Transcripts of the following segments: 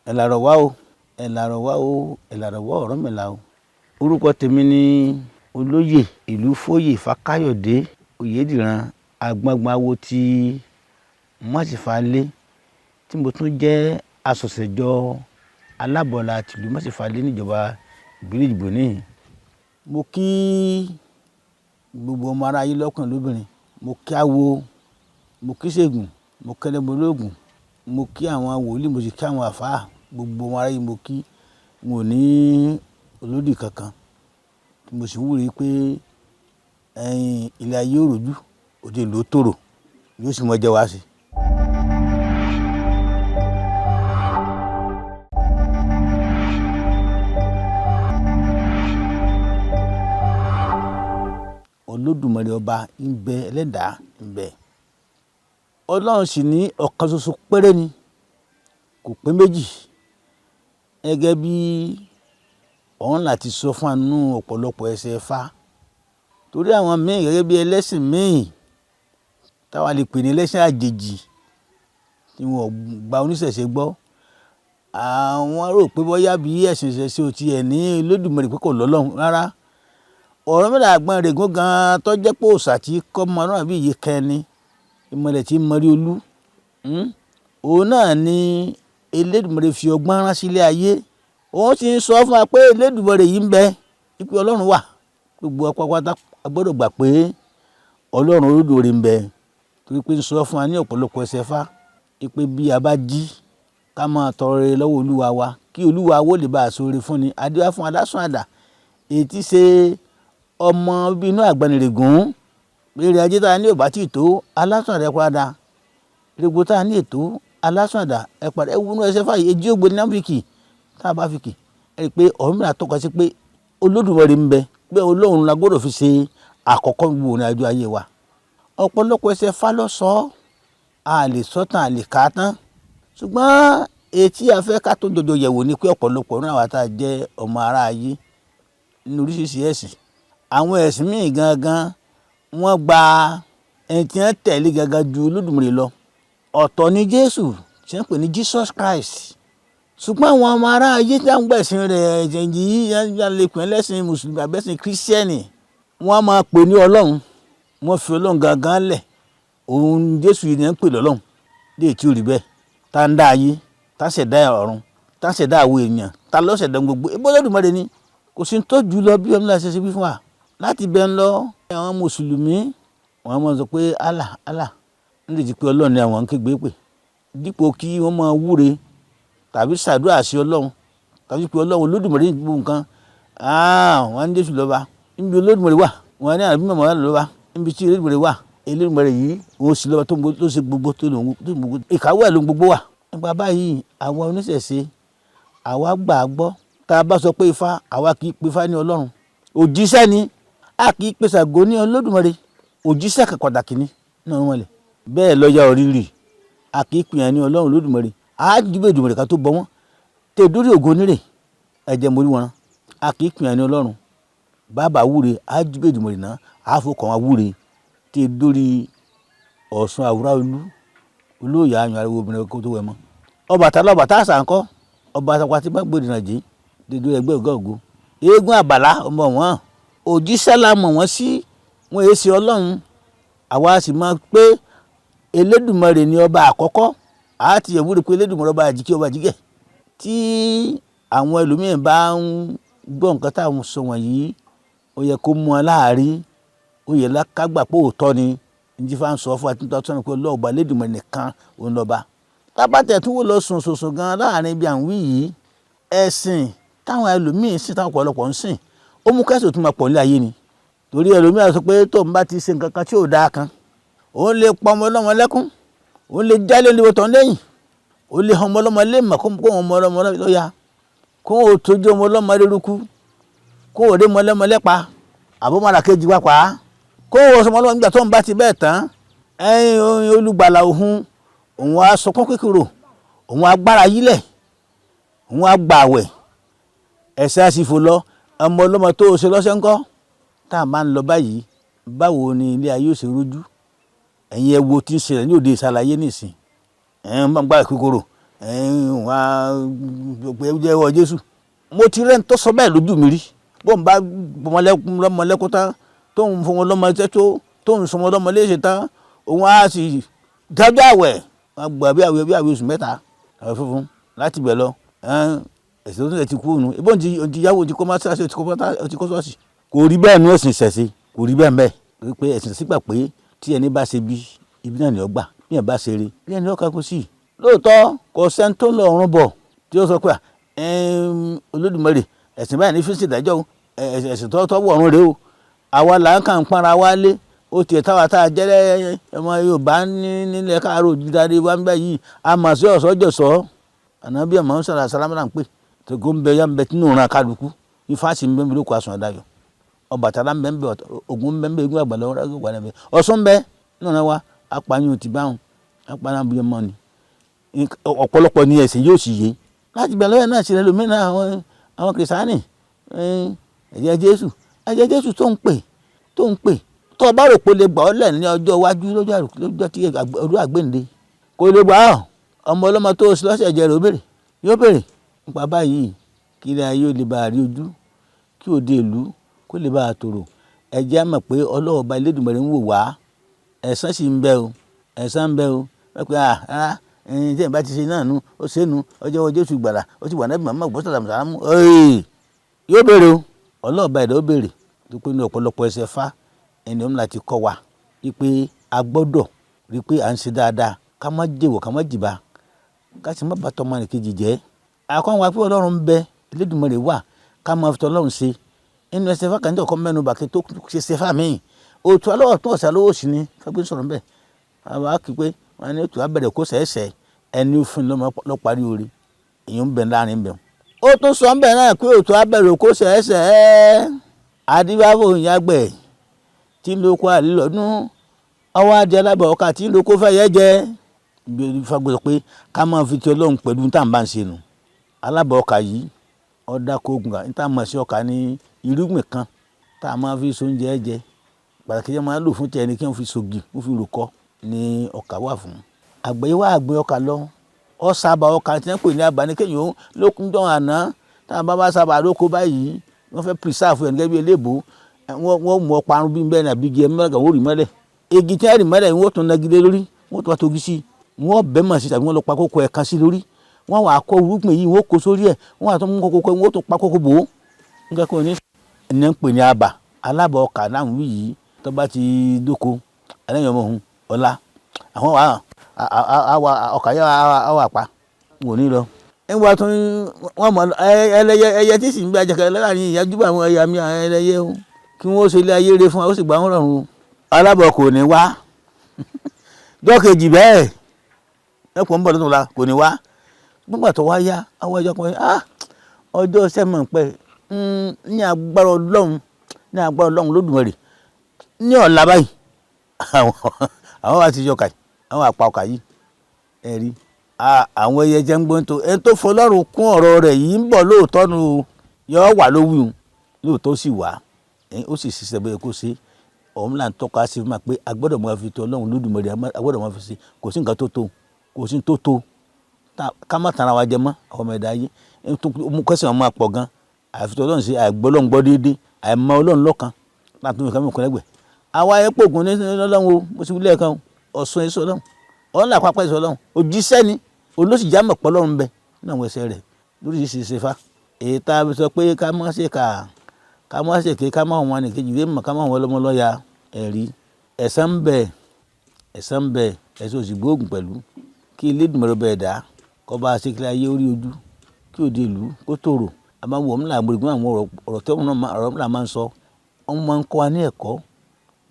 Ẹ làrọ̀ wá o, ẹ làrọ̀ wá o, ẹ làrọ̀ wá Ọ̀rúnmìlà o. Orúkọ tèmi ni Olóyè Ìlúfóyè Fákáyọ̀dé Oyèdìran, Agbọ́ngbàwo ti Mọ́sífalé, tí mo tún jẹ́ asọ̀sẹ̀jọ alábọ̀là tìlú Mọ́sífalé níjọba ìbílẹ̀ Ìjìgbò níhìn. Mo kí gbogbo ọmọ aráyé lọ́kùnrin lóbìnrin, mo kí awo, mo kí ṣègùn, mo kẹ́lẹ́bọ lóògùn, mo kí àwọn wòlíì, mo sì kí àwọn àfáà, gbogbo ọmọ aráyé mo kí. N ò ní olódì kankan. Mo sì ń wúre pé ẹ̀yin ilé ayé ó rojú, òde ìlú ó tòrò, yóò sì mọ jẹ́ wá sí. Olódùmarè ọba ń bẹ, ẹlẹ́dàá ń bẹ. Ọlọ́run sì ní ọ̀kan ṣoṣo péré ni, kò pé méjì. Gẹ́gẹ́ bí òun láti sọ fún anú ọ̀pọ̀lọpọ̀ ẹsẹ̀ Ifá. Torí àwọn míì gẹ́gẹ́ bí ẹlẹ́sìn míì táwa lè pè ní ẹlẹ́sìn àjèjì tí wọn ò gba oníṣẹ̀ṣe gbọ́. Àwọn rò pé bóyá bí ẹ̀sìn ìṣẹ̀ṣe ò ti ẹ̀ ní Olódùmarè pé kò lọ́lọ́run rárá. Ọ̀rúnmìlà Àgbọnnìrègún gan-an tó jẹ́ pé òòṣà tí kọ́ mọ náà bí iye kẹni, ìmọ̀lẹ̀ tí mọrí olú. Òun náà ni Elédùmarè fi ọgbọ́n rán sílé ayé. Òun sì ń sọ fún wa pé Elédùmarè yìí ń bẹ, wípé Ọlọ́run wà. Gbogbo wa pátápátá a gbọ́dọ̀ gbà pé Ọlọ́run Olódùmarè ń bẹ. Torí pé ń sọ fún wa ní ọ̀pọ̀lọpọ̀ ẹsẹ̀ Ifá wípé bí a bá jí ká máa tọrọ rere lọ́wọ́ Olúwa wa, kí Olúwa wo lè bá a ṣoore fún ni. Adé wá fún Alásùn àdá, èyí tí ṣe ọmọ bíbí inú Àgbọnnìrègún. Èrè ajé tá a ní ò bá tí tó, Alásùn àdá ẹ padà. Èrè tá a ní ètò, Alásùn àdá ẹ padà. Ẹ wo inú ẹsẹ̀ Ifá yìí, èjì ògbó ní áfíríkì tá a bá fi kì. Ẹ rí i pé Ọ̀rúnmìlà tọ́ka sí pé Olódùmarè ń bẹ, pé Ọlọ́run la gbọ́dọ̀ fi ṣe àkọ́kọ́ gbogbo ìrìn àjò ayé wa. Ọ̀pọ̀lọpọ̀ ẹsẹ̀ Ifá ló sọ, a lè sọ tán, a lè kà á tán. Ṣùgbọ́n èyí tí a fẹ́ ká tó jọjọ yẹ̀wò ni pé ọ̀pọ̀lọpọ̀ nínú àwa tá a jẹ́ ọmọ ará ayé nínú oríṣiríṣi ẹ̀sìn. Àwọn ẹ̀sìn míì gangan wọ́n gba ẹni tí wọ́n tẹ̀lé gangan ju Olódùmarè lọ. Ọ̀tọ̀ ni Jésù tí wọ́n pè ní Jesus Christ. Ṣùgbọ́n àwọn ọmọ ará ayé tí wọ́n ń gbẹ̀sìn rẹ̀ ẹ̀jẹ̀ yìí, yẹn lè pè é lẹ́sìn Mùsùlùmí àbẹ́sìn Kírísítẹ́nì, wọ́n máa pè ní Ọlọ́run. Wọ́n fi Ọlọ́run gangan lẹ̀. Òun Jésù yìí ni wọ́n ń pè lọ́lọ́run. Léè tí ò rí bẹ́ẹ̀. Tá ń dá ayé, tá ṣẹ̀dá ọ̀run, tá ṣẹ̀dá àwọn èèyàn, tá ló ṣẹ̀dá gbogbo. Ebó Olódùmarè ni. Kò sí tó jù lọ bí Ọ̀rúnmìlà ṣe ṣe bí fún wa. Láti bẹ́ẹ̀ lọ, àwọn Mùsùlùmí wọ́n máa sọ pé Allah, Allah. Nítorí pé Ọlọ́run ni àwọn ń kígbe pè. Dípò kí wọ́n máa wúre tàbí ṣàdúrà sí Ọlọ́run tàbí pé Ọlọ́run Olódùmarè ní gbogbo nǹkan. Wọ́n ní Jésù lọ́ba. Níbi Olódùmarè wà, wọ́n ní àbí màmá lọ́ba. Níbi tí Olódùmarè wà, Elédùmarè yìí òun sì lọ́ba tó ṣe gbogbo tó lòun gbogbo. Ìkáwọ́ ẹ̀ ló ń gbogbo wà. Nípa báyìí, àwa oníṣẹ̀ṣe, àwa gbà á gbọ́. Tá a bá sọ pé Ifá, àwa kì í pe Ifá ní Ọlọ́run. Òjíṣẹ́ ni, a kì í pe Ṣàngó ní Olódùmarè. Òjíṣẹ́ kan pàtàkì ni nínú ọ̀run mọ̀lẹ̀. Bẹ́ẹ̀ lọ́ya òrìrì, a kì í pè yẹn ní Ọlọ́run Olódùmarè. A júbà Èdùmàrè ká tó bọ wọ́n. Tẹ dórí ògo onírè, ẹ̀jẹ̀ mórí wọn. A kì í pè yẹn ní Ọlọ́run. Bàbá wúre, a júbà Èdùmàrè náà, a fọkàn wa wúre. Tẹ dórí Ọ̀ṣun àwúrà olú, olóòyà ayùn ariwo obìnrin kó tó wẹ̀ mọ́. Ọbàtálá ọba tá a sà ń kọ́, ọba àtàkùn àti bá gbòdì nàjẹ́, dédé ẹgbẹ́ ọ̀gá ògo. Eégún àbàlá ọmọ wọn, òjíṣẹ́ la mọ̀ wọ́n sí, wọ́n èé ṣe Ọlọ́run. Àwa sì mọ̀ pé Elédùmarè ni ọba àkọ́kọ́. A ti yẹ̀ wúre pé Elédùmarè ọba àjíkẹ́ ọba àjíkẹ́. Tí àwọn ẹlòmíràn bá ń gbọ́ nǹkan táwọn sọ wọ̀nyí, ó yẹ kó mú wọn láàrí. Ó yẹ ká gbà pé òótọ́ ni. Ní Ifá ń sọ fún wa tí wọ́n sọ pé Ọlọ́run ọba Elédùmarè nìkan òun lọ́ba. Tá bá tẹ̀ tún wò lọ sùn sùn sùn gan láàrin ibi à ń wí yìí, ẹ̀sìn táwọn ẹlòmíràn sìn, táwọn ọ̀pọ̀lọpọ̀ ń sìn, ó mú kẹ́sì tó máa pọ̀ ní ayé ni. Torí ẹlòmíràn sọ pé tóun bá ti ṣe nǹkan kan tí ò dáa kan, òun lè pa ọmọ ọlọ́mọ lẹ́kún, òun lè jálé olúwo tán lẹ́yìn, òun lè han ọmọ ọlọ́mọ lé mọ̀ kó ọmọ ọlọ́mọ lọ́ya, kó o tójú ọmọ ọlọ́mọ lérúkú, kó o rí ọmọ ọlọ́mọ lẹ́pa, àbọ̀mọ́ra kejì wá pa á, kó o sọmọ ọlọ́mọ nígbà tóun bá ti bẹ́ẹ̀ tán, ẹ̀yin olùgbàlà òun, òun á sọkún kékeré, òun á gbára yílẹ̀, òun á gbà àwẹ̀, ẹ̀sẹ̀ á sì fò lọ, ọmọ ọlọ́mọ tó o ṣe lọ́sẹ̀ ńkọ́. Tá a máa ń lọ báyìí, báwo ni ilé ayé ó ṣe rójú? Ẹ̀yin ẹ wo tí ń ṣẹlẹ̀ ní òde ìsàlàyé nísìn. Ẹ̀ ń bá ń gbà kíkorò. Wọ́n á jẹ́wọ́ Jésù. Mo ti rẹ́ni tó sọ bẹ́ẹ̀ lójú mi rí. Bó ń bá lọ́mọlẹ́kún tán, tó ń fún wọn lọ́mọ tó tó ń sọmọ lọ́mọ léṣe tán, òun á sì dájọ́ àwẹ̀, wọ́n gbà bí àwẹ̀ bí àwẹ̀ oṣù 3, àwẹ̀ funfun láti bẹ̀ lọ. Ẹ̀sìn tó ti kú òun ìbọn ti yáwó ti kọ́ mọ́ṣáláṣí, ti kọ́ ṣọ́ọ̀ṣì. Kò rí bẹ́ẹ̀ ní ẹ̀sìn ìṣẹ̀ṣe, kò rí bẹ́ẹ̀ bẹ́ẹ̀ pé ẹ̀sìn sígbà pé tí ẹni bá ṣe bí ibi náà ni ó gbà, bí ẹ̀ bá ṣe rí bí ẹni ó kẹ́kọ̀ọ́ sí. Lóòótọ́ kò sẹ́ni tó lọ ọ̀run bọ̀ tí ó sọ pé Olódùmarè ẹ̀sìn báyìí ní fíìsì ìdájọ́ ẹ̀sìn tó wọ̀ ọ̀run rèé o. Àwa là ń kàn pọ́nra wa lé. Ó tiẹ̀ táwa tá a jẹ́ ọmọ Yorùbá nílẹ̀ káàárọ̀ oòjíire wa ń bẹ yìí, a mọ̀ sí ọ̀sọ́jọ̀sọ́ ànábì ọmọ sọ̀rọ̀ sálámù là ń pè tó ń bẹ yá ń bẹ tínú ìran kálukú. Ifá sì ń bẹ lóko àsùn àdáyọ̀, Ọbàtálá ń bẹ ń bẹ, Ògún ń bẹ ń bẹ, Ògún àgbàlá ọ̀rọ̀ ń bẹ, Ọ̀ṣun ń bẹ nínú wa. Apààyàn ti báwọn apààyàn bí ọmọ ni ọ̀pọ̀lọpọ̀ ní ẹ̀sìn yóò sì yé láti bẹ̀ lọ́yẹ̀ náà sílẹ̀ lómìnira àwọn kìrìsìtánì. Ẹ̀jẹ̀ Jésù, ẹ̀jẹ̀ Jésù tó ń pè tó ń pè tó o bá rò pé ó lè gbà ọ́ lẹ̀ ní ọjọ́ iwájú lọ́jọ́ tí ọdún àgbéǹde kò lè gbà ọ́. Ọmọ ọlọ́mọ tó o sì lọ́sẹ̀ ẹ̀jẹ̀ rẹ̀ ó béèrè, yóò béèrè nípa báyìí kí ilé ayé ó lè bá a rí ojú, kí òde ìlú kó lè bá a tòrò. Ẹ jẹ́ á mọ̀ pé Ọlọ́run Ọba Elédùmarè ń wò wá. Ẹ̀san sì ń bẹ o, ẹ̀san ń bẹ o. Wọ́n pe rárá, ẹni tí ẹ̀ bá ti ṣe náà nu, ó ṣe nu, ọjọ́ ọjọ́ oṣù gbàrà, ó ti wà nábì Muhammad gbọ́ sàlámù sàlámù. Yóò béèrè o, Ọlọ́run Ọba ẹ̀dá ó béèrè. Tó pé ní ọ̀pọ̀lọpọ̀ ẹsẹ̀ fá ẹni òun láti kọ́ wa wípé a gbọ́dọ̀ rí pé à ń ṣe dáadáa, ká má jèwọ̀, ká má jìbá, ká sì má bá tọmọ ẹnìkejì jẹ́. Àkọ́ wa pé Ọlọ́run ń bẹ, Elédùmarè wà, ká máa fi tọlọ́run ṣe. Inú ẹsẹ̀ fá kan tí ọkọ mẹ́nu bà kí tó ṣe ṣe fá mi. Òtún alọ́wọ́ tún ọ̀sẹ̀ alówó sí ni fẹ́gbẹ́ sọ̀rọ̀ ńbẹ̀. Àwọn á kí pé wọ́n ní òtún abẹ̀rẹ̀ kó sẹ̀ẹ́sẹ̀ ẹni fún ló parí oore. Èyí ń bẹ láàrin bẹ̀. Ó tún sọ ńbẹ̀ náà pé òtún abẹ̀rẹ̀ kó sẹ̀ẹ́sẹ̀ adíbáfò ìyàgbẹ̀ tí ń lóko àlè lọ́dún ọwọ́ adìẹ alábọ̀ ọkà tí ń lóko fẹ́yẹ́ jẹ. Fagbọ́ sọ pé ká máa fi ti Ọlọ́run pẹ̀lú tá à ń bá ń ṣe nù. Alábọ̀ ọkà yìí ọ̀dà kó ogun kà níta mọ̀ sí ọkà ní irúgbìn kan tá a máa fi so oúnjẹ jẹ. Pàtàkì jẹ́ máa lò fún tiẹ̀ ni kí wọ́n fi sògì, wọ́n fi ròkọ ní ọkà wà fún. Àgbẹ̀ wá àgbẹ̀ ọkà lọ. Ọ sábà ọkà tí wọ́n pè ní abà ní kéèyàn ó lókun jọ àná tá a bá bá sábà lóko báyìí, wọ́n fẹ́ preserve ẹ̀ gẹ́gẹ́ bí eléèbó. Wọ́n mú ọparun bí bẹ́ẹ̀ ní àbí igi ẹ̀mọ́lẹ̀ wọ́n rì mọ́lẹ̀. Igi tí wọ́n rì mọ́lẹ̀ wọ́n tún nagilé lórí, wọ́n tún wá togi sí i. Wọ́n bẹ́ mọ̀ sí tàbí wọ́n lọ pa kókó ẹ̀ka sí lórí. Wọ́n wá kó irúgbìn yìí, wọ́n kó sórí ẹ̀, wọ́n wá tún mú kókó, wọ́n tún pa kókó bò ó. Nǹkan kan ní ẹni ń pè ní abà. Alábọ̀ ọkà náà wí yìí tó bá ti dóko, ẹlẹ́yìn ọmọ òun ọ̀la. Àwọn wà á ọkà yẹn á wà pa, wọn ò ní lọ. Nígbà tó wọ́n mọ̀ ẹlẹ́yẹ ẹyẹ tí sì ń gbé ajẹkẹ láàrin ìyájú bá àwọn ẹyà mi ẹlẹ́yẹ o kí wọ́n ṣe ilé ayé rere fún wa, ó sì gbà wọ́n rọrùn o. Alábọ̀ kò ní wá. Jọ́ kejì bẹ́ẹ̀ ẹ̀pọ̀ ń bọ̀ lọ́tún la kò ní wá. Nígbà tó wá yá, àwọn ẹjọ́ kan ọjọ́ sẹ́mọ̀ pẹ́ ní agbára Ọlọ́run, ní agbára Ọlọ́run Olódùmarè ní ọ̀la báyìí. Àwọn wa ti yọ ọkà yìí, àwọn àpá ọkà yìí. Ẹ rí àwọn ẹyẹ jẹ́ ń gbọ́n tó ẹni tó fọlọ́run kún ọ̀rọ̀ rẹ̀ yìí ń bọ̀ lóòótọ́ nu yọ wà ló wí hùn lóòótọ́ sì wá, ó sì ṣiṣẹ́ bóyá kó ṣe. Òun là ń tọ́ka sí fún wa pé a gbọ́dọ̀ máa fi tó Ọlọ́run Olódùmarè, a gbọ́dọ̀ máa fi ṣe. Kò sí nǹkan tó tó, kò sí tó tó ká má tanra wa jẹ mọ́ àwọn ọmọ ẹ̀dá ayé. Mú kẹ́sì wọn máa pọ̀ gan. Àfi tó Ọlọ́run ṣe àìgbọ́ Ọlọ́run gbọ́ déédéé, àìmọ̀ Ọlọ́run lọ́kan láti tún fi kàn lẹ́gbẹ̀ẹ́. Àwa ẹ̀ pògùn ní Ọlọ́run o, mo sì wí lẹ́ẹ̀kan Ọ̀ṣun èso Ọlọ́run, Ọlọ́run àpapọ̀ èso Ọlọ́run, òjíṣẹ́ ni olóṣìjà mọ̀ pọ̀ Ọlọ́run bẹ nínú àwọn ẹsẹ̀ rẹ̀ lóríṣiríṣi ṣe fa. Èyí tá a sọ pé ká má ṣe kà, ká má ṣe ké, ká má wọn nìkejì lé mọ̀, ká má wọn ọlọ́mọ lọ́ya ẹ̀rí. Ẹ̀san ń bẹ, ẹ̀san ń bẹ, ẹ̀san òsì gbóògùn pẹ̀lú. Kí Elédùmarè ọba ẹ̀dá kó bá ṣe kí ayé orí ojú, kí òde ìlú kó tòrò. A máa wọ̀ ọ́n láàmú ìgbọ́n àwọn ọ̀rọ̀ tí ọ̀rọ̀ máa ń sọ. Wọ́n máa ń kọ́ wa ní ẹ̀kọ́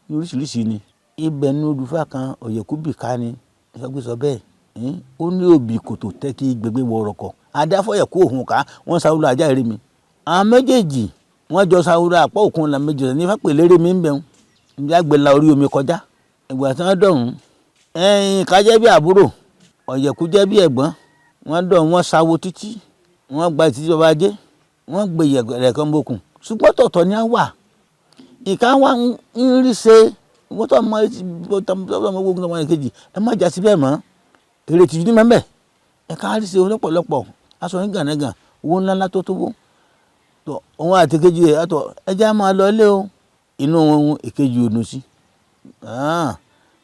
ní oríṣiríṣi ni. Ibẹ̀ ni olùfà kan ọ̀yẹ̀kú bì ká ni. Ìfẹ́ sọ bẹ́ẹ̀. Ó ní òbí kòtò tẹ́ kí gbẹgbẹ́ wọ ọ̀rọ̀ kọ̀. Adáfọ̀yẹ̀kú òun ká wọ́n sáwúrò ajá ìrè mi. Àwọn méjèèjì wọ́n jọ sáwúrò àpá òkun là méjì ní Ifá pè lérè mi ń bẹ̀rù. Ibi àgbẹ̀ la orí omi kọjá. Ìgbà tí wọ́n dọ̀hún, ẹ̀yìn ká jẹ́ bí àbúrò, ọ̀yẹ̀kú jẹ́ bí ẹ̀gbọ́n. Wọ́n dọ̀hún, wọ́n sáwó títí, wọ́n gba títí ọba ajé, wọ́n gbé ìyẹ̀rẹ̀ kan bokùn. Ṣùgbọ́n tọ̀tọ̀ ni a wà. Ìka wa ń rí ṣe, wọ́n tó mọ gbogbo ọmọ kejì, ẹ má jà síbẹ̀ mọ́. Èrè tìjú ní mẹ́mbẹ̀. Ẹ̀ka àríṣe lọ́pọ̀lọpọ̀ aṣọ ní gànàgàn owó ńláńlá tó tó wó tó òun àti kejì rẹ̀ àtọ̀ ẹjẹ́ á máa lọ ilé o. Inú ìkejì ò dùn sí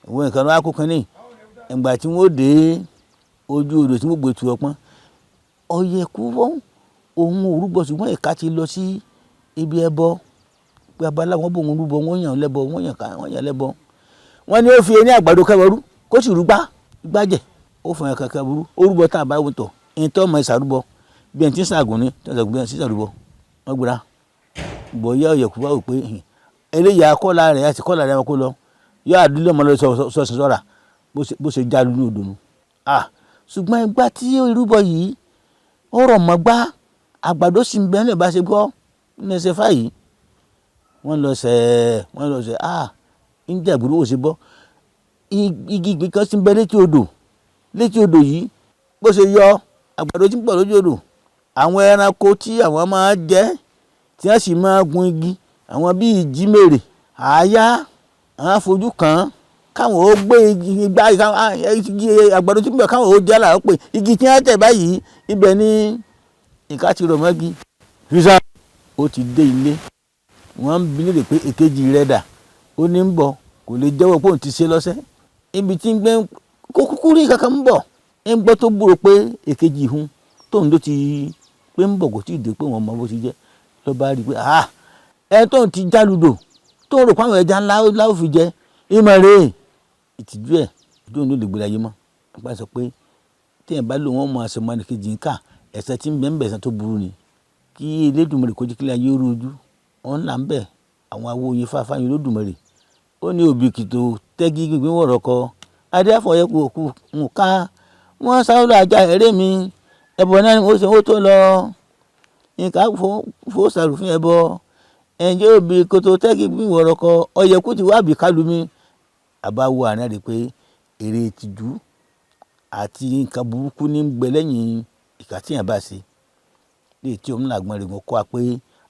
òun nǹkan ló wá kó kínní. Ìgbà tí wọ́n dé ojú odò tí wọ́n gbé tu ọpọ́n, Ọ̀yẹ̀kú òun ò rúbọ, ṣùgbọ́n ìka ti lọ sí ibi ẹbọ pé babaláwo bóun rúbọ, wọ́n yàn lẹ́bọ, wọ́n yàn ká, wọ́n yàn lẹ́bọ. Wọ́n ní ó fi eyín àgbàdo kẹwọ́rú kó sì rúgbá gbájẹ̀ ó fún ẹ kankan burú ó rúbọ tá a bá wò tọ̀ ẹni tó mọ ìsàrúbọ bí ẹni tí ń sàgùn ni tí ń sàgùn bí ẹni tí ń sàrúbọ. Wọ́n gbéra bọ̀yá Ọ̀yẹ̀kú bá wò pé eléyà kọ́lá rẹ̀ àti kọ́lá rẹ̀ kó lọ yọ àdúlé ọmọ lọ sọ̀sìn sọ̀rà bó ṣe já lónìí odò nu. Ṣùgbọ́n ìgbà tí irúbọ yìí ó rọ̀ mọ́ gbá àgbàdo sì ń bẹ́ẹ̀ lè bá ṣe gbọ́ ní ẹsẹ̀ fáyìí. Wọ́n lọ sẹ̀ wọ́n lọ sẹ̀ ń jẹ́ ìgboro ó ṣe bọ́ igi ìgbín kan sì ń bẹ létí odò, létí odò yìí bó ṣe yọ àgbàdo tí ń pọ̀ lójú odò. Àwọn ẹranko tí àwọn máa jẹ tí wọ́n sì máa gun igi àwọn bíi ìjímèrè àáyá àwọn fojú kàn án káwọn ó gbé igi gbá igi àgbàdo tí ń bọ̀ káwọn ó jẹ́ làwọn pé igi tí wọ́n tẹ̀ báyìí ibẹ̀ ni ìka ti rọ̀ mọ́gi. Fisa ó ti dé ilé, wọ́n ń bi léèrè pé èkejì rẹ̀ dà, ó ní ń bọ̀ kò lè jẹ́wọ́ pé òun ti ṣe lọ́sẹ̀. Ibi tí ń gbé kó kúkú rí kankan ń bọ̀ ń gbọ́ tó gbúrò pé èkejì hun tóun ló ti pé ń bọ̀ kò tí ì dé pé wọ́n mọ bó ti jẹ́ ló bá rí i pé ẹ tóun ti jáludò tóun rò pé àwọn ẹja ńlá ńlá ó fi jẹ ìmọ̀ rèé ìtìjú ẹ̀ ojú òun ló lè gbéra yé mọ́. Nípa sọ pé téèyàn bá lò wọ́n mọ àṣẹ mọ́ ẹnìkejì ń kà ẹ̀ṣẹ̀ tí ń bẹ ń bẹ̀ ẹ̀ṣẹ̀ tó burú ni kí Elédùmarè kó jẹ́ kí ayé ó rojú ọ̀n là ń bẹ̀ àwọn awo yin fáfáyin Olódùmarè ó ní òbíkìtò tẹ́gí gbígbín wọ̀rọ̀ kọ adéfọ̀yẹ́kù òkú nǹka wọ́n sáwọ́lọ́ ajá eré mi ẹbọ náà ó ṣe owó tó lọ nǹka fò sàrùfín ẹbọ ẹ̀ǹjẹ́ òbíkìtò tẹ́gí gbígbín wọ̀rọ̀ kọ ọ̀yẹ̀kú ti wá bìkálù mi. Àbáwo àná rí i pé èrè ìtìjú àti nǹkan burúkú ní ń gbẹ lẹ́yìn ìkà tí èèyàn bá ṣe. Léyìí tí òun làgbọ́n rẹ̀ kọ́ wa pé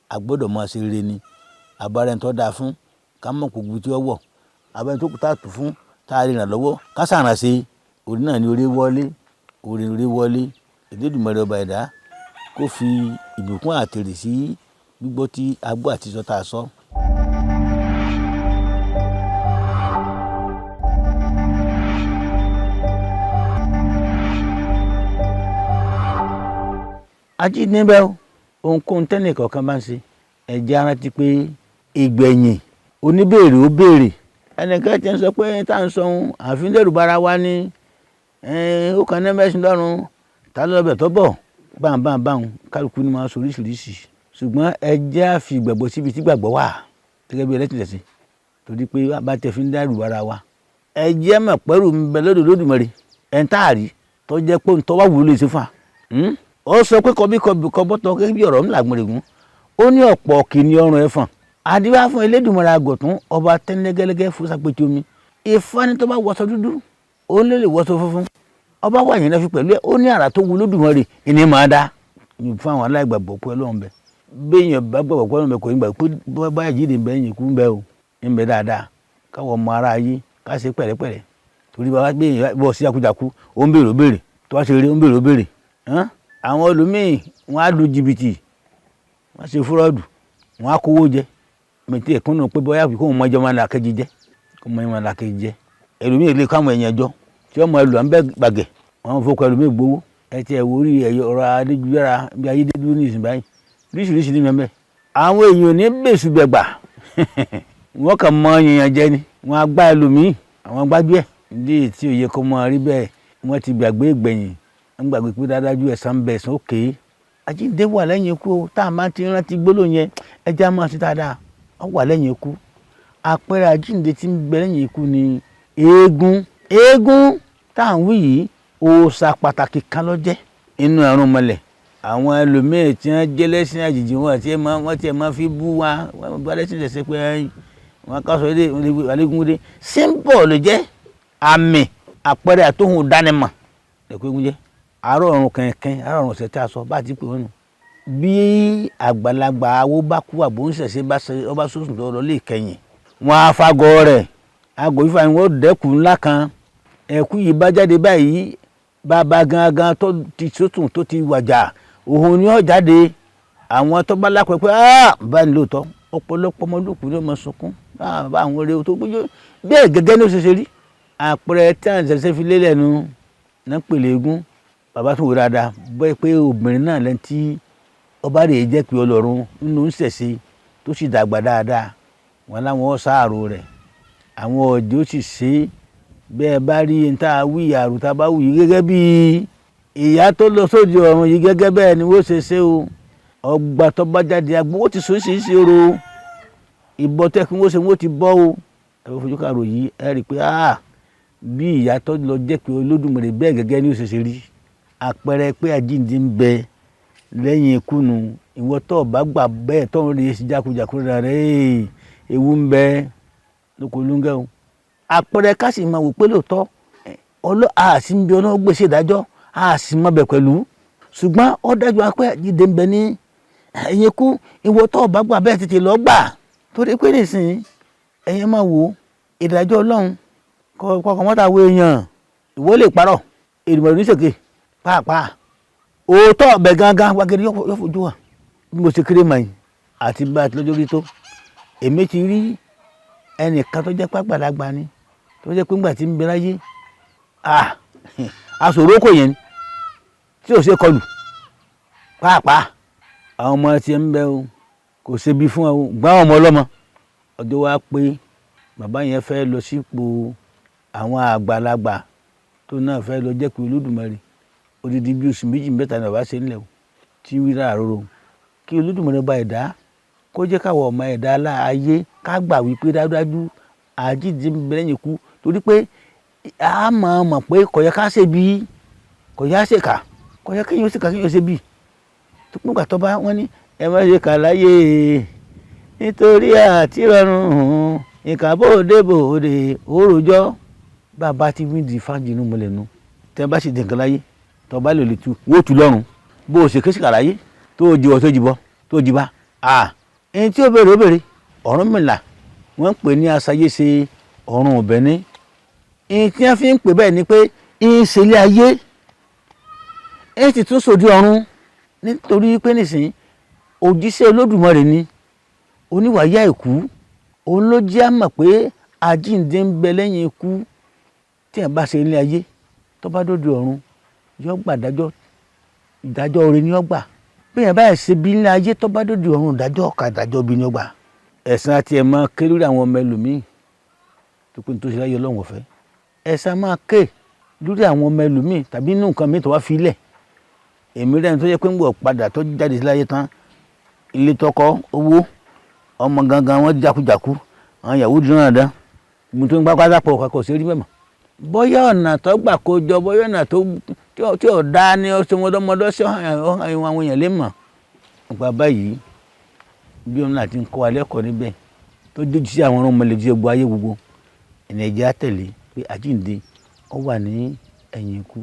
a gbọ́dọ̀ máa ṣe rere ni. Àbára ẹni tó dáa fún ká mọ̀ kó gbogbo tí ó wọ̀. Àbá ẹni tó kù tá tù fún tá a lè ràn lọ́wọ́ ká sàràn ṣe. Orí náà ni orí wọlé, orí orí wọlé. Elédùmarè ọba ẹ̀dá kó fi ìbùkún àtèrè sí gbígbọ́ tí a gbọ́ àti sọ tá a sọ. Ajínigbé bẹ́ẹ̀ o, ohunkóhun tẹ́nì kọ̀ọ̀kan bá ń ṣe ẹ jẹ́ á rántí pé ìgbẹ̀yìn oníbèrè ó béèrè. Ẹnìkan ti ń sọ pé tá à ń sọ ohun àfi ń dẹ́rù bara wa ni ó kàn ní mẹ́sìn lọ́rùn ta ló lọ́bẹ̀ tó bọ̀ báńbáńbáń kálukú ni máa sọ oríṣiríṣi. Ṣùgbọ́n ẹ jẹ́ á fi ìgbàgbọ́ síbi tí ìgbàgbọ́ wà gẹ́gẹ́ bí ẹlẹ́sìn tẹ̀sìn torí pé bá tẹ fi ń dẹ́rù bara wa. Ẹ jẹ́ mọ̀ pẹ́rù ń bẹ lọ́dọ̀ Olódùmarè ẹ̀ ń táàrí tó jẹ́ pé ń tọ́ wá wúlò lè ṣe fún wa. Ó sọ pé kọbí kọbí kọbọ́tọ̀ gẹ́gẹ́ bí ọ̀rọ̀ ńlá gbọ̀nrẹ̀gùn ó ní ọ̀pọ̀ kìíní ọrùn ẹ̀fọ̀n adíwá fún Elédùmarè àgọ̀tún ọba tẹ́lẹ́gẹ́lẹ́gẹ́ fún sàpètì omi Ifá ní tó bá wọṣọ dúdú ó lè lè wọṣọ funfun ọba wà yẹn fi pẹ̀lú ẹ̀ ó ní àrà tó wu Olódùmarè ìní máa dá fún àwọn aláìgbàgbọ́ pé Ọlọ́run bẹ béèyàn bá gbàgbọ́ pé Ọlọ́run bẹ kò ní gbà pé báyà jíde bẹ yín kú ń bẹ o ń bẹ dáadáa káwọn ọmọ ara yé ká ṣe pẹ̀lẹ́pẹ̀lẹ́ torí bàbá béèyàn bọ̀ sí jákujáku ó ń béèrè ó béèrè tó bá ṣe eré ó ń béèrè ó béèrè àwọn ẹlòmíì wọn á lu jìbìtì wọn ṣe fúrọ́ọ̀dù wọn á kówó jẹ mẹtí ẹ̀kúnnù pé bóyá kó wọn mọjọ́ máa là kejì jẹ kó wọn máa là kejì jẹ ẹlòmíì lè káwọn èèyàn jọ tí wọn mọ ẹlò à ń bẹ gbàgẹ̀ wọn fọkọ ẹlòmíì gbowó ẹ ti ẹ wo orí ọ̀rọ̀ adéjújára bí ayédèdúró ní ìsìn báyìí oríṣiríṣi ní mẹ́mẹ́ àwọn èèyàn ní bèṣù bẹ̀gbà wọn kàn mọ èèyàn jẹ ni wọn á gbá ẹlòmíì àwọn gbájú ẹ̀ ní tí òye kó mọ rí bẹ́ẹ̀ wọ́n ti gbàgbé ìgbẹ̀yìn ń gbàgbé pé dáadájú ẹ̀san ń bẹ ẹ̀san òkè àjíǹde wà lẹ́yìn ikú o tá a máa ti rántí gbólóhùn yẹn ẹja máa ti dáadáa ó wà lẹ́yìn ikú. Àpẹẹrẹ àjíǹde tí ń bẹ lẹ́yìn ikú ni eégún. Eégún tá à ń wí yìí òòṣà pàtàkì kan ló jẹ́ inú ẹ̀rùn mọlẹ̀. Àwọn ẹlòmíì tí wọ́n jẹ́ lẹ́sìn àjèjì wọn àti wọ́n ti máa fi bú wa wọ́n bá lẹ́sìn ṣẹ̀ṣẹ̀ pé wọ́n ká sọ ilé alégúndé símbọ̀ ló jẹ́ àmì àpẹẹrẹ àtòhùn dánimọ̀ lẹ́kọ̀ọ́ eégún jẹ́ àárọ̀ ọ̀run kẹ̀kẹ́ àárọ̀ ọ̀run ọ̀sẹ̀ tí a sọ bá ti pè wọ́n nù. Bí àgbàlagbà awo bá kú àbò ń ṣẹ̀ṣẹ̀ bá sọ̀sùn tó lọ lè kẹyìn wọn á fagọ rẹ̀ àgọ́ ifá ni wọ́n dẹ́kun ńlá kan ẹ̀kú yìí bá jáde báyìí Bàbá gangan tó ti sótún tó ti wàjà òun ni ó jáde. Àwọn tó bá lápẹ́ pé bá ní lóòótọ́ ọ̀pọ̀lọpọ̀ ọmọlúkù ni ó máa sunkún bá àwọn eré tó gbójú bẹ́ẹ̀ gẹ́gẹ́ ní ó ṣe ṣe rí. Àpẹẹrẹ tí à ń ṣẹ̀ṣẹ̀ fi lélẹ̀ nu náà pèlè eégún. Bàbá tó wò dáadáa bọ́ pé obìnrin náà lẹ́ni tí ọba rè jẹ́ pé Ọlọ́run nínú ń ṣẹ̀ṣe tó sì dàgbà dáadáa, wọn láwọn ọ̀sáàrò rẹ̀ àwọn ọ̀jẹ̀ ó sì ṣe é. Bẹ́ẹ̀ bá rí n tá a wí àrùn tá a bá wù yìí gẹ́gẹ́ bí ìyá tó lọ sóde ọ̀run yìí gẹ́gẹ́ bẹ́ẹ̀ ni wọ́n ṣe ṣe o. Ọgbà tó bá jáde agbó ó ti sọ ṣe é ṣe ro ìbọn tẹ́kun wọ́n ṣe wọ́n ti bọ́ o. Ẹ bá fojú kàrò yìí ẹ rí i pé bí ìyá tó lọ jẹ́ pé Olódùmarè bẹ́ẹ̀ gẹ́gẹ́ ni ó ṣe ṣe rí. Àpẹẹrẹ pé àjíǹde ń bẹ lẹ́yìn ikú nu. Ìwọ tó bá gbà bẹ́ẹ̀ tó ń rí èsì jákujàku rẹ̀ ewu ń bẹ lóko lóńgẹ́ o. Àpẹẹrẹ ká sì máa wò pé lóòótọ́ a sì ń bí Ọlọ́run gbèsè ìdájọ́ a sì mọ̀ bẹ̀ pẹ̀lú, ṣùgbọ́n ó dájú pé àjíǹde ń bẹ ní ẹ̀yìn ikú. Ìwọ tó bá gbà bẹ́ẹ̀ tètè lọ gbà, torí pé nísìnyí ẹ̀yin máa wò ìdájọ́ Ọlọ́run kọ̀ọ̀kan mọ́ta wo èèyàn ìwọ lè parọ́ Èdùmàrè oníṣèké pàápàá òótọ́ ọ̀bẹ gangan wágẹ́rẹ́ yóò fojú hàn. Bí mo ṣe kéré mọ̀ yìí àti bá a ti lọ́jọ́ rí tó, èmi ti rí ẹnìkan tó jẹ́ pàgbàlagbà ni tó jẹ́ pé ńgbà tí ń bẹ láyé aṣòro kò yẹn ni tí ò ṣe kọlù pàápàá. Àwọn ọmọ tí ń bẹ o kò ṣe bí fún ọ gbọ́n àwọn ọmọ ọlọ́mọ. Ọjọ́ wa pé bàbá yẹn fẹ́ lọ sípò àwọn àgbàlagbà tó náà fẹ́ lọ jẹ́ pé Olódùmarè odidi bí oṣù méjì mẹ́ta ni bàbá ṣe ń lẹ̀ o tí wí láàárọ̀ kí Olódùmarè bá ẹ̀dá kó jẹ́ káwọ̀ ọmọ ẹ̀dá ayé ká gbà wípé dájúdájú àjíǹde ń bẹ lẹ́yìn ikú, torí pé a máa mọ̀ pé kò yẹ ká ṣe bí kò yẹ ká ṣe kà kò yẹ kéèyàn ṣe kà kéèyàn ṣe bí. Tó pé ìgbà tó bá wọ́n ní ẹ má ṣe kà láyé nítorí àtìrọ̀rùn ìkà bòde bòde òròjọ́. Bàbá ti wí di fájì inú mọ́lẹ̀ nu tẹ́ bá sì di nǹkan láyé tó bá lè tu wó tu lọ́rùn bó o ṣe ké síkà láyé tó o jìwọ́ tó jìbọ́ tó jìbá ẹni tí ó béèrè ó béèrè. Ọ̀rúnmìlà wọ́n ń pè ní aṣayéṣe ọ̀run ọ̀bẹ́ni. Ẹni tí wọ́n fi ń pè bẹ́ẹ̀ ni pé ń ṣe ilé ayé ń sì tún sòdí ọ̀run, nítorí pé nísìnyí òjíṣẹ́ Olódùmarè ni oníwàyà ìkú òun ló jẹ́ àmọ̀ pé àjíǹde ń bẹ lẹ́yìn ikú. Tí ẹ̀ bá ṣe ilé ayé tó bá dóde ọ̀run yóò gbà dájọ́ ìdájọ́ oore ni yóò gbà. Bí ẹ̀ bá ṣe bí ilé ayé tó bá dóde ọ̀run ìdájọ́ ọ̀ka ìdájọ́ bí ni yóò gbà. Ẹ̀san àti ẹ̀ máa ké lórí àwọn ọmọ ẹlòmíì tó pé ní tó ṣe láyé Ọlọ́run ọ̀fẹ́. Ẹ̀san máa ké lórí àwọn ọmọ ẹlòmíì tàbí inú nǹkan míì tó wá fi lẹ̀. Èmi rẹ́ni tó jẹ́ pé ń bọ̀ padà tó jáde sí láyé tán ilé tọkọ owó ọmọ gangan wọn jákujàku àwọn ìyàwó dúró náà dán mo tó ń gbá pátá pọ̀ kò sí rí mẹ́mọ̀. Bóyá ọ̀nà tó gbà kó jọ bóyá ọ̀nà tó tí ò dá ní ọ̀sẹ̀ wọn lọ́mọdé ọ̀sẹ̀ àwọn èèyàn lè mọ̀. Nípa báyìí bí òun náà ti ń kọ́ wa lẹ́kọ̀ọ́ níbẹ̀ tó dójú sí àwọn ọmọ ilẹ̀ gbogbo ayé gbogbo ẹ̀nà ẹ̀jẹ̀ á tẹ̀lé pé àjíǹde ó wà ní ẹ̀yìn ikú.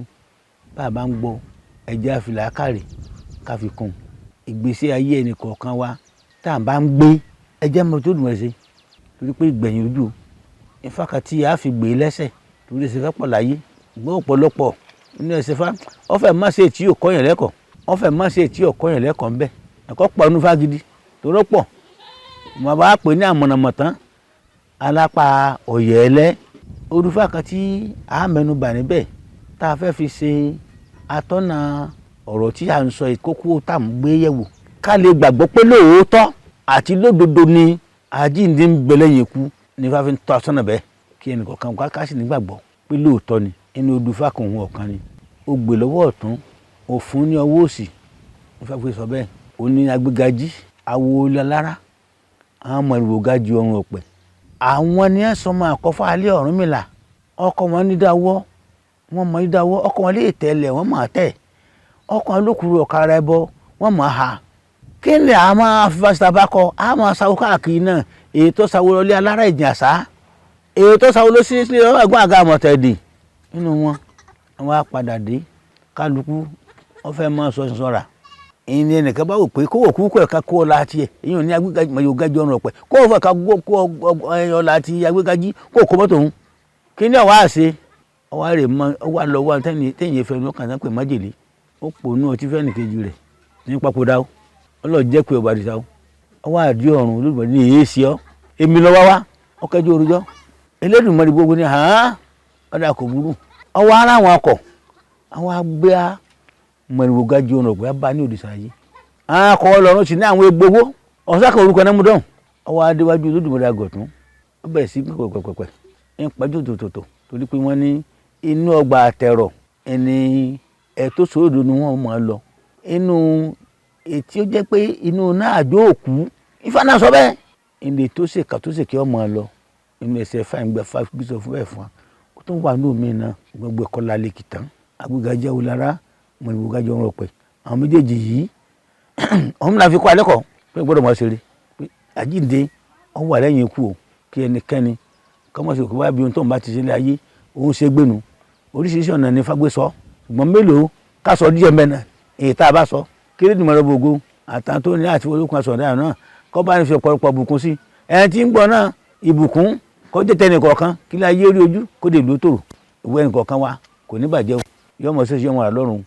Bá a bá ń gbọ́ ẹ̀jẹ̀ á fi làákàrè ká fi kún ìgbésí ayé ẹnì kọ̀ọ̀kan wa tá à bá ń gbé ẹ̀jẹ̀ mọ tó dùn ẹ̀ ṣe torí pé ìgbẹ̀yìn ojú ìfàkàtì á fi gbé lẹ́sẹ̀ torí ẹsẹ̀ fẹ́ pọ̀ láyé gbọ́ ọ̀pọ̀lọpọ̀ nínú ẹsẹ̀ fá ọ̀fẹ́ má ṣe tí yóò kọ́ yẹn lẹ́kọ̀ọ́ ọ̀fẹ́ má ṣe tí yóò kọ́ yẹn lẹ́kọ̀ọ́ ńbẹ ẹ̀kọ́ pọ̀ nínú fagidi torọ́ pọ̀ mo bá pè ní àmọ̀nàmọ̀tán alápá ọ̀yẹ̀ẹ́lẹ́ olùfà kan tí a mẹ́nubà níbẹ̀ tá a fẹ́ fi ṣe atọ́nà ọ̀rọ̀ tí à ń sọ ìkókó tá à ń gbé yẹ̀wò ká lè gbàgbọ́ pé lóòótọ́ àti lódodo ni àjíǹde ń bẹ lẹ́yìn ikú ní fáfi ń tọ́ asọ́nà bẹ́ẹ̀ kí ẹnì kọ̀ọ̀kan ká sì nígbàgbọ́ pé lóòótọ́ ni. Inú odùfà kan òun ọ̀kan ni ó gbè lọ́wọ́ ọ̀tún òfun ní ọwọ́ òsì wọ́n fẹ́ fi sọ bẹ́ẹ̀. Ó ní agbégají awo lára àwọn ọmọ ìwò ga ju ọrùn ọ̀pẹ. Àwọn ni ẹ̀ sọmọ àkọ́fà alẹ́ Ọ̀rúnmìlà ọkọ wọn nídàwọ́ wọn mọ nídàwọ́ ọkọ wọn lè tẹ̀lẹ̀ wọ́n mọ̀ tẹ̀ ọkọ wọn lókùrú ọ̀kadà ẹbọ wọ́n mọ̀ ha. Kí ni a máa fi fásitì bá kọ a máa sáwó káàkiri náà èyí tó sáwó lọlé alára ìjìn àṣà èyí tó sáwó lọ sí ilé ẹ̀gbọ́n àga àmọ̀tẹ̀dì nínú wọn wọn á padà dé kálukú wọn fẹ́ máa sọ sọ́ra. Ìní ẹnìkan bá wò pé kó wò kú kó ẹ̀ka kó ọlá tiẹ̀ èyí ò ní agbégají mọ̀ yóò gájú ọ̀run ọ̀pẹ kó o fẹ́ ká kó ọlá ti agbégají kó o kó mọ́tò òun kí ni ọ̀wá àṣe Ọwọ́ rẹ̀ mọ ọwọ́ àlọ́ wa tẹ́yìn ẹ̀fẹ́ ní ọkàn pé májèlé ó pò ní ọtí fẹ́ẹ́ nìkejì rẹ̀ ní papòdà ó ọlọ́ọ̀ jẹ́ pé ọba àdìsá ó ọwọ́ àdí ọ̀run Olódùmarè ní èyí sí ọ èmi lọ wá wá ọkẹ́jọ́ orújọ́ Elédùmarè gbogbo ní hàn ọ̀dà kò burú. Ọwọ́ ara àwọn akọ̀ àwọn agbẹ́ mọ̀rìnwó gájú ọ̀nà ọ̀gbẹ́ bá ní òdìsá yìí àwọn akọ̀ ọlọ́run sì ní àwọn egbowó ọ̀sákà orúkọ náà mú dán. Ọwọ́ adéwájú Olódùmarè àgọ̀tún ó bẹ̀rẹ̀ sí pẹ̀pẹ̀pẹ̀pẹ̀ ń pẹ́jọ́ tòtòtò torí pé wọ́n ní inú ọgbà àtẹ̀rọ̀ ẹni ẹ̀tọ́ sòrodo ni wọ́n máa lọ inú ètí ó jẹ́ pé inú náà àjò òkú Ifá náà sọ bẹ́ẹ̀ ilé tó ṣèkà tó ṣèkè ọmọ lọ inú ẹsẹ̀ fáìngbà fáìgbìsọ fún ẹ̀ fún wa ó tún wà ní omi náà gbogbo ẹ̀kọ́ lálẹ́ kìtàn agbègbè olára mọ̀nìwògájọ ń rọpẹ́ àwọn méjèèjì yìí ọ̀hún náà fi kọ́ alẹ́ kọ́ pé gbọ́dọ̀ máa ṣeré pé àjíǹde ọ̀hún wà lẹ́yìn ikú o kí ẹnikẹ́ni kọ́mọ̀sí òkú bá bí ohun tó ń bá ti ṣe lé ayé òun ṣe gbénu oríṣiríṣi ọ̀nà ní fagbé sọ ṣùgbọ́n mélòó ká sọ díẹ̀ mẹ́nà èyí tá a bá sọ kí lè gbogbo àtàn tó ní àti olókun aṣọ ọ̀daràn náà kọ́ bá ní fi ọ̀pọ̀lọpọ̀ bùkún sí ẹni tí ń gbọ́ náà ìbùkún kó jẹ́ tẹnì kọ̀ọ̀kan kí lè ayé rí ojú kó lè lò tòrò ìwé ẹnì kọ̀ọ̀kan wa kò ní bàjẹ́ o yọmọ ṣẹṣẹ yọmọ rà lọ́rùn.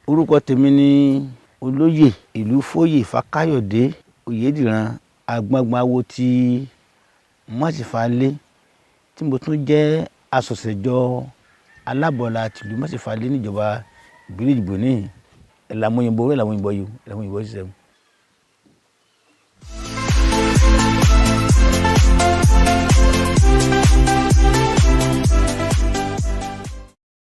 Orúkọ tèmi ni olóyè ìlú Fóyè Fákáyọ̀dé Oyèdìran agbọ́ngbọ́nwó ti Mọ́sífalé tí mo tún jẹ́ asọ̀sẹ̀jọ alábọ̀là tìlú Mọ́sífalé níjọba ìbílẹ̀ Ìdìbò níhìn. Ẹ̀làmúyìnbó ẹ̀làmúyìnbó yìí ẹ̀làmúyìnbó ṣiṣẹ́.